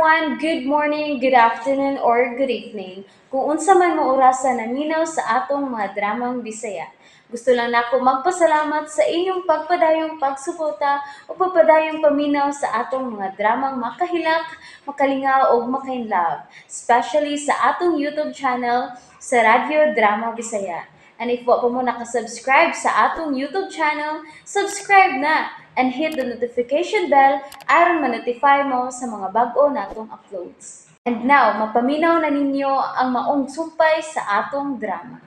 Everyone! Good morning, good afternoon, or good evening. Kung unsa man mo orasa naminaw sa atong mga dramang Bisaya. Gusto lang nako magpasalamat sa inyong pagpadayong pagsuporta o pagpadayong paminaw sa atong mga dramang makahilak, makalingaw ug makainlove, especially sa atong YouTube channel sa Radyo Drama Bisaya. And if wa pa mo nakasubscribe sa atong YouTube channel, subscribe na and hit the notification bell aron ma-notify mo sa mga bag-o natong uploads. And now, mapaminaw na ninyo ang maong sumpay sa atong drama.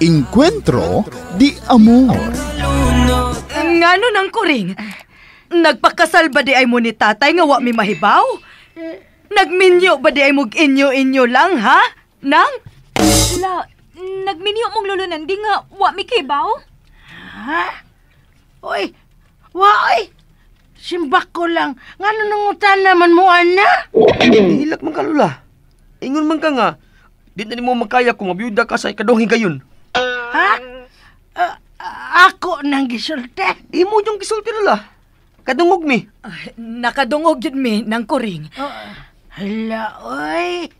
Encuentro di Amor. Ngano nang kuring? Nagpakasal ba di ay mo ni tatay nga wa mi mahibaw? Nagminyo ba di ay mog inyo-inyo lang, ha? Nang? La, nagminyo mong lolo Nandi nga wa mi kibaw? Ha? Oy, wa oy. Simbak ko lang. Ngano nangutan naman mo, ana? Hilak man ka, Lola. Ingon man ka nga, di na nimo makaya kung mabiyuda ka sa ikaduhang higayon. Ha? Ako nang gisulti. Imo yung gisulti, Lola. Kadungog mi. Ay, nakadungog yun mi nang kuring. Oh, hala, oy.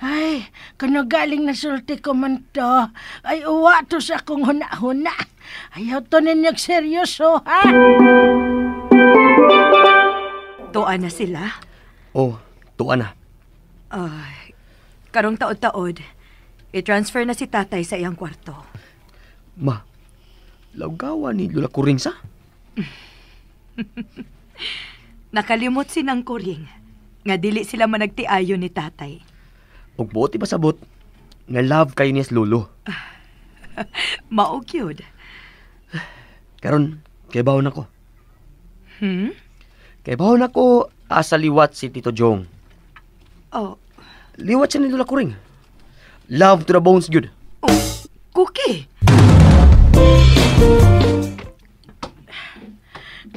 Ay, kuno galing na sulti ko man to, ay uwa to sa akong huna-huna. Ayaw to ninyag seryoso, ha? Tuwa na sila. Oh, tuwa na. Ay, karong taod-taod, i-transfer na si tatay sa iyang kwarto. Ma, lawgawa ni Lola Kuring sa? Nakalimot si nang kuring, nga dili sila managtiayon ni tatay. Ug buot ipasabot, nga love kayo niya sa lolo. Mao gyud. Karon, kay bawon ako. Hmm? Kay bawon ako asa liwat si Tito Jong. Oh, Liwat siya ni Lola Kuring. Love to the bones good. Oh, Cookie.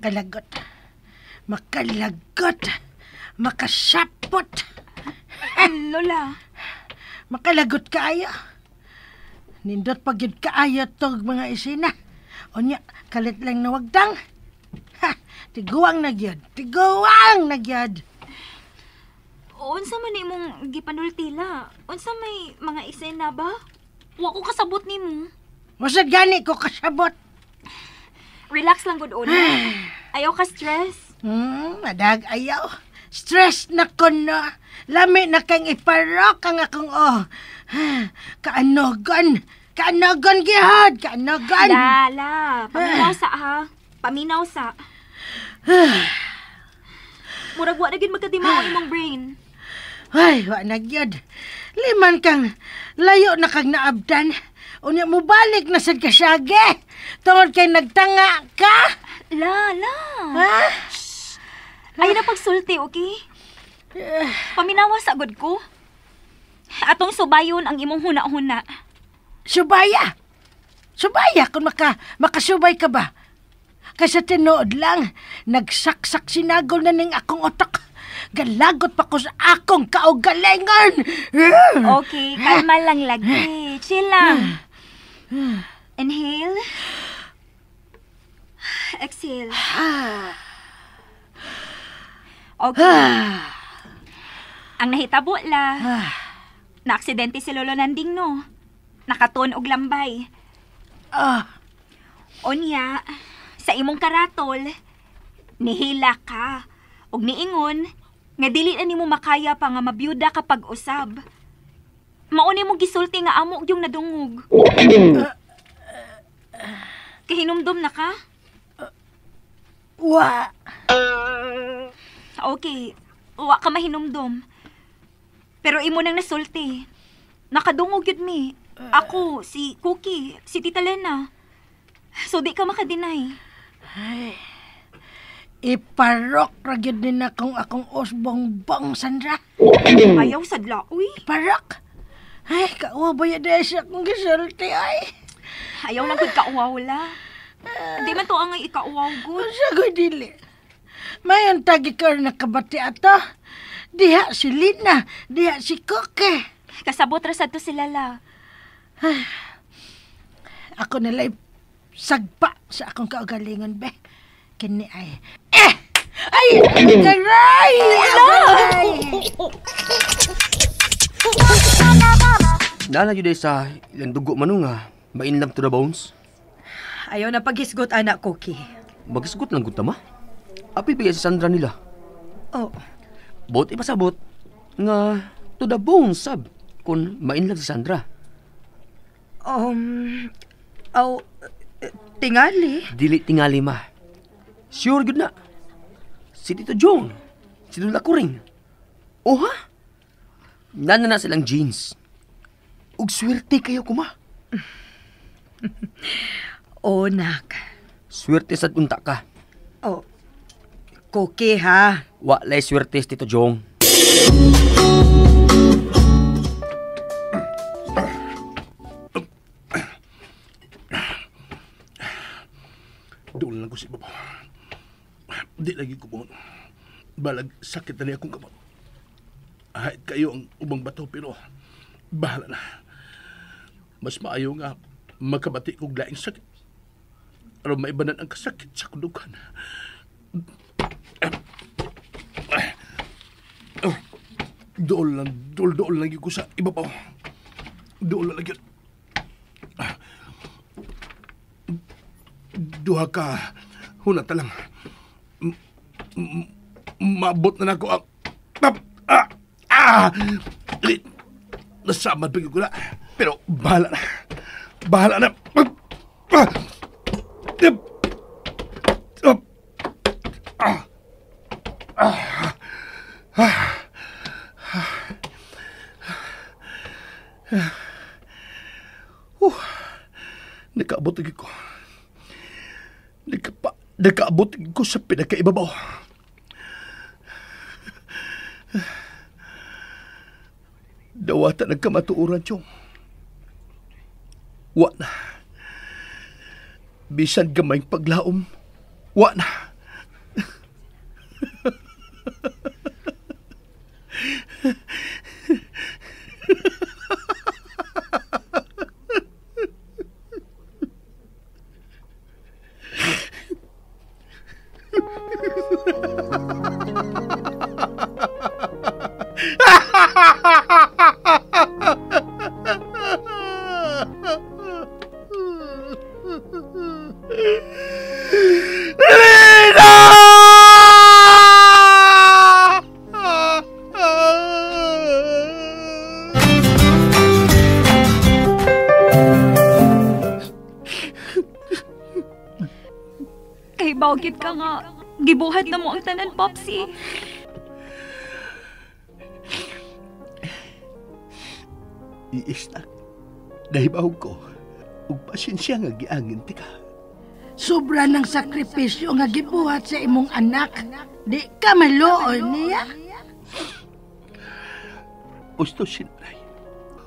Kalagot. Makalagot. Makasapot. Lola. Makalagot kaayo. Nindot pag yun kaayo tog mga isina. Unya, kalit lang nawagdang. Ha, tiguang na gyud. Tiguang na gyud. Unsa man imong gipanultila? Unsa may mga eksena ba? Wa ko kasabot nimo. Masad gani ko kasabot. Relax lang gud una. Ayaw ka stress. Madag ayaw. Stress na ko no. Lami na kang iparok ang akong oh. Kaanogon. Kaanogon gihod. Kaanogon. La, la. Paminaw sa ha. Paminaw sa. Murag wa na gyud magkadimao imong brain. Ay, wa na gyud. Liman kang layo na kang naabdan. Unya mubalik na sad ka syage. Tungod kay nagtanga ka. La, la. Ha? Shh. Ayaw na pagsulti, okay? Paminawa sa gud ko. Atong subayon ang imong huna-huna. Subaya. Subaya kung makasubay ka ba? Kasi tinuod lang, nagsaksak sinagol na ning akong utak. Galagot pa ko sa akong kaugalingon. Okay, kalma lang lagi. Chill lang. Inhale. Exhale. Okay. Ang nahitabo la, naaksidente si Lolo Nanding no. Nakatuon og lambay. Onya, sa imong karatol, nihila ka. Og niingon, nga dili na nimo makaya pa nga mabiyuda kapag usab. Mauni mo gisulti nga amo yung nadungog. Kahinumdum na ka? Wa. Okay, wa ka mahinumdum. Pero imo nang nasulti. Nakadungog yun mi. Ako, si Cookie, si Tita Lena. So di ka makadeny. Ay, iparok ra gyud ni na kung akong osbong-bong, Sandra. Ayaw sadla, uy. Iparok? Ay, kauwa ba yun dahil siya akong gisulti, ay. Ayaw lang gud kauwaw la. Di man to ang ikauwaw gud. Unsa ko dili? Mayon tagi ka nakabati ato. Diha si Lina, diha si Cookie. Kasabot ra sad to sila la. Ay, ako nalay sagpa sa akong kaugalingon, be. Kini ay... Eh! Ay! Aray! Aray! Nana yun sa ilang dugo man nga, mainlam to the bones. Ayaw na paghisgot, anak, Cookie. Maghisgot lang gud ta, ma. Api ba si Sandra nila? Oh. Bot ipasabot nga to the bones sab kung mainlove si Sandra. Aw, tingali. Dili tingali, ma. Sure gud na. Si Tito John, si Lola Kuring. Oh ha? Nana na silang jeans. Ug swerte kayo kuma. Oh, nak. Swerte sad unta ka. Oh. Cookie ha. Wa lay swerte si Tito Jong. Doon lang ko si Babo. Di lagi ko buon. Balag sakit na niya akong kamot. Ahit kayo ang ubang bato pero bahala na. Mas maayo nga makabati kog laing sakit. Aron maibanan ang kasakit sa kudukan. Dool lang, dool lang ko sa ibabaw. Dool lang yun. Duha ka, hunata lang. Maabot na nako ang... Nasamad pa ko na. Pero bahala na. Bahala na. Nakaabot lagi ko. Nakaabot ko sa pinakaibabaw. Dawata nagkamatuoran, Chong. Wa na. Bisan gamayng paglaom, wa na. Kay bawgit ka nga, gibuhat na mo ang tanan, Popsy. Iis na. Nahibaw ko, ug pasensya nga giangin ti ka. Sobra ng sakripisyo nga gibuhat sa imong anak. Di ka maluoy niya. Gusto siya, Nay.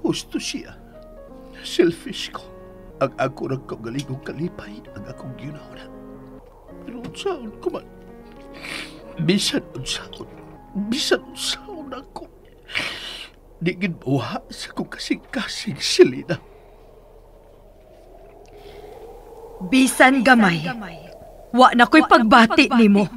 Gusto siya. Selfish ko. Ang ako rang kaugalingong kalipay ang akong ginawa. Pero unsaon ko man. Bisan unsaon. Bisan unsaon ako. Di gid mawa sa kong kasing-kasing silina. Bisan gamay, wa na ko'y pagbati nimo.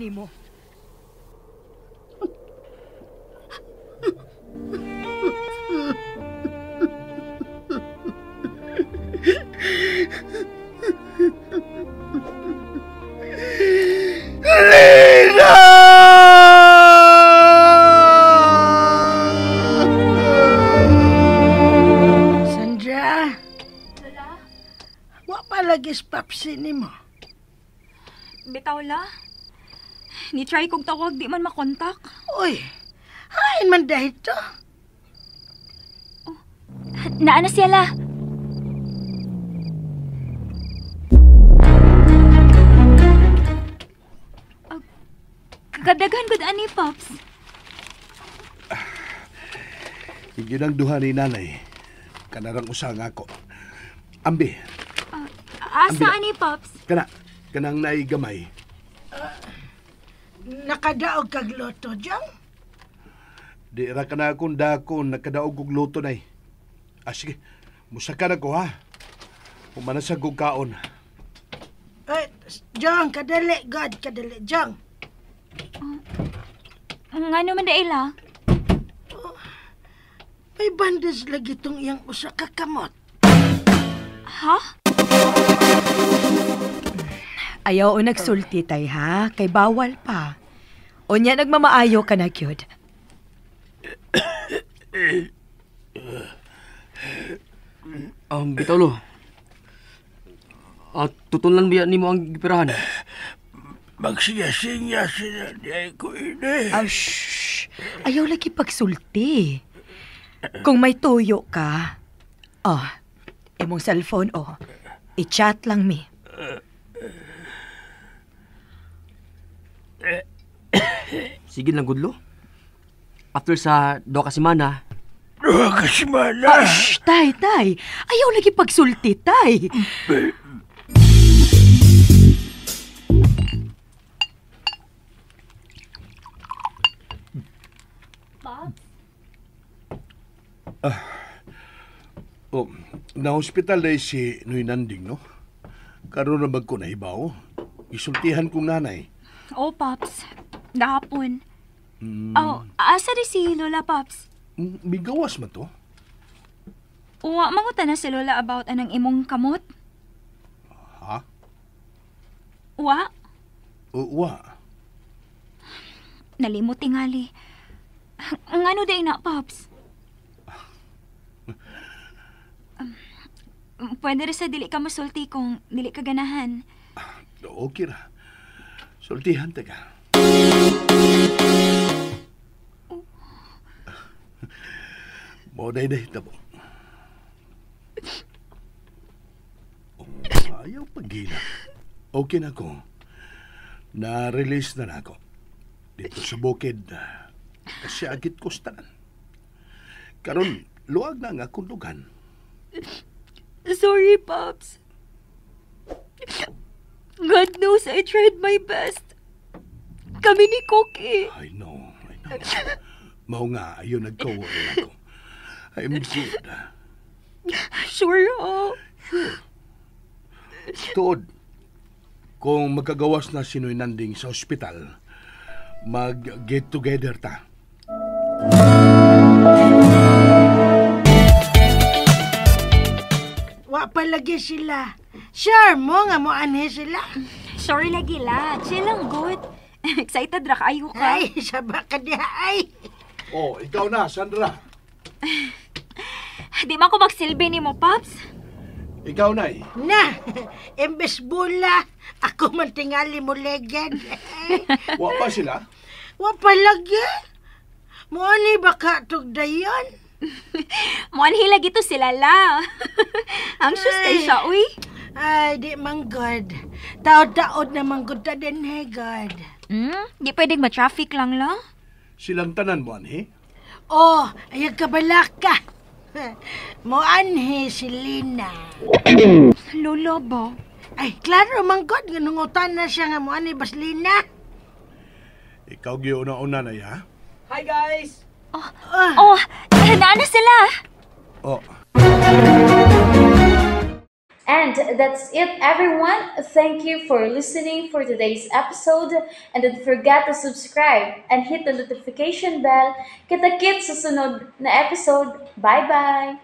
Lina! Sandra? Lola? Wa pa lagi Popsy nimo. Bitaw la. Ni-try kong tawag, di man makontak. Uy, hain man dahil to. Oh, naana siya la. Kadaghan gud ani, Pops. Higit ang duha ni nanay. Kanarang usa nga ako. Ambi. Asa ani, Pops? Kana, kanang naigamay. Nakadaog kag loto, Jong? Di ra ka na akong dakon, nakadaog og loto, nay. Ah, sige, musaka na ko, ha? Pumanasag og kaon. Eh, Jong, kadali, God, kadali, Jong. Ngano man daila? May bandage lagi tong iyang usa ka kamot. Ha? Ayaw o nagsulti tay ha, kay bawal pa. Unya nagmamaayo ka na gyud. Bitaw lo. Tutulan ba nimo ang gipirahan? Magsinya-sinya sila di ko ini. Ah, shh. Ayaw lagi pagsulti. Kung may tuyo ka, oh, imong cellphone, oh, i-chat lang mi. Sige lang, gudlo. After sa 2 ka semana. 2 ka semana? Ah, shh, tay, tay. Ayaw lagi pagsulti, tay. Oh, na-hospital na si Noy Nanding, no? Karoon na ko nahibaw. Isultihan kong nanay. Oh, Pops. Gahapon. Oh, asa rin si Lola, Pops? Migawas man to? Uwa, manguta na si Lola about anang imong kamot. Ha? Uwa? Uwa. Nalimot tingali. Ang ano day na, Pops? Pwede rin sa dili ka masulti kung dili ka ganahan. Okay ra. Sultihan ta ka. Mo day day tabo. Oh, ayaw pagila. Okay na ko. Na-release na nako. Dito sa bukid. Kasi agit ko sa tanan. Karon, luag na nga akong dugan. Sorry, Pops. God knows I tried my best. Kami ni Cookie. I know, I know. Mao nga, ayun nagkawa na ako. I'm good. Sure, oh. Sure. Tuod, kung magkagawas na si Noy Nanding sa ospital, mag-get together ta. Wa pa lagi sila. Sure mo nga mo anhe sila. Sure lagi la. Chill lang, good. Excited ra kaayo ka. Ay, saba ka diha ay. Oh, ikaw na, Sandra. Di man ko magsilbi ni mo, Pops. Ikaw na eh. Na, imbes bula, ako man tingali mo legend. Wa pa sila? Wa pa lagi. Mo ani baka tugdayon? Mo anhi lagi to sila la. Anxious kay siya, uy. Ay, di man god. Taod-taod na man god ta din, hey God. Di pwedeng ma-traffic lang la. Silang tanan mo anhi? Oh, ayag kabalaka. Mo anhi si Lina. Lolo ba? Ay, klaro man god, nga nungutan na siya nga mo anhi bas Lina. Ikaw giuna-una na ya. Hi, guys! Oh, naa na sila. Oh. And that's it, everyone. Thank you for listening for today's episode. And don't forget to subscribe and hit the notification bell. Kita-kits sa sunod na episode. Bye-bye!